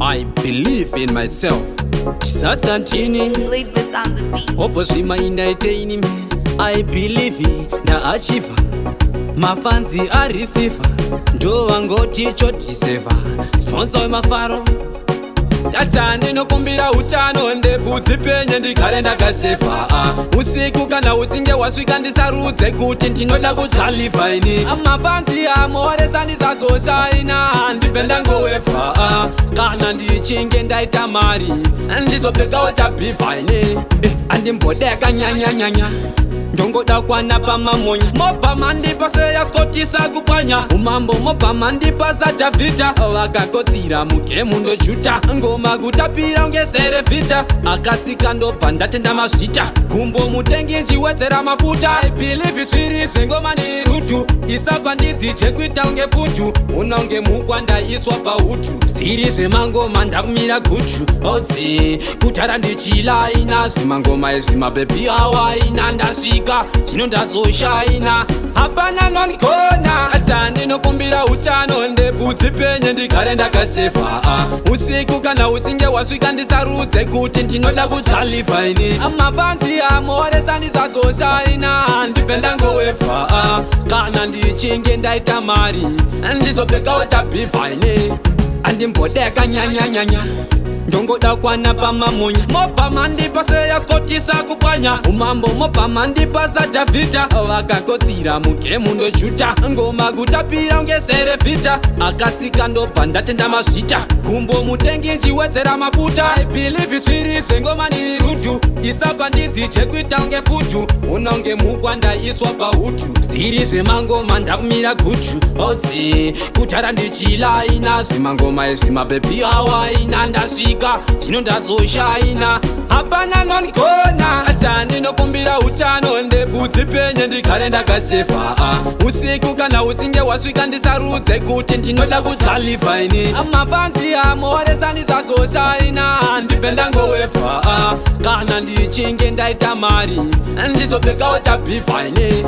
I believe in myself. Disaster ndini. Leave this on the beat. Hopo zvimaindaiteini. I believe ndaachiva mafans areceiver, ndo vangoti chodiseva sponsor wemafaro. Tata, ndinokumbira utano, ndebvudzi penye, ndigare ndakasefa. Usiku kana uchinge wasvika, ndisarudze kuti ndinoda kudzvalifa ini. Mafans amoresa, ndisazoshaina, ndibve ndangowevha. Kana ndichinge ndaita mari, ndizopfekawo chabhivha ini. Andimboda yakanyanyanyanya, ndongoda kwana pamamonya. Mobva mandipa seyaskotisa kupwanya umambo, mobva mandipa saDhavhidha. Vakakotsira mugame, ndojuta ngoma kutapira unge Cerevita. Akasika, ndobva ndatenda mazvita. Gumbo mutengi, njiwedzera mafuta. I believe zviri zvengoma nerutu, isabva ndidzije kuita unge futu, unonge mukwa ndaiswa pautu. Zviri zvemangoma, ndakumira guchu odzi kutara ndichilaina zvemangoma izvi. Mabhebhi awaina, ndasvika zvino ndazoshaina, hapana nonigona. Ata ndinokumbira utano, ndebvudzi penye, ndigare ndakasefa. Usiku kana uchinge wasvika, ndisarudze kuti ndinoda kudzvalifa ini. Mafans amoresa, ndisazoshaina, ndibve ndangowevha. Kana ndichinge ndaita mari, ndizopfekawo chabhivha ini. Andimboda yakanyanyanyanya, ndongoda kwana pamamonya. Mobva mandipa seyaskotisa kupwanya umambo, mobva mandipa saDhavhidha. Vakakotsira mugame, ndojuta ngoma kutapira unge Cerevita. Akasika, ndobva ndatenda mazvita. Gumbo mutengi, njiwedzera mafuta. I believe zviri zvengoma nerutu, isabva ndidzije kuita unge futu, unonge mukwa ndaiswa pautu. Zviri zvemangoma, ndakumira guchu odzi kutara ndichilaina zvemangoma izvi. Mabhebhi awaina, ndasvika zvino ndazoshaina, hapana nonigona. Ata ndinokumbira utano, ndebvudzi penye, ndigare ndakasefa. Usiku kana uchinge wasvika, ndisarudze kuti ndinoda kudzvalifa ini. Mafans amoresa, ndisazoshaina, ndibve ndangowevha. Kana ndichinge ndaita mari, ndizopfekawo chabhivha ini.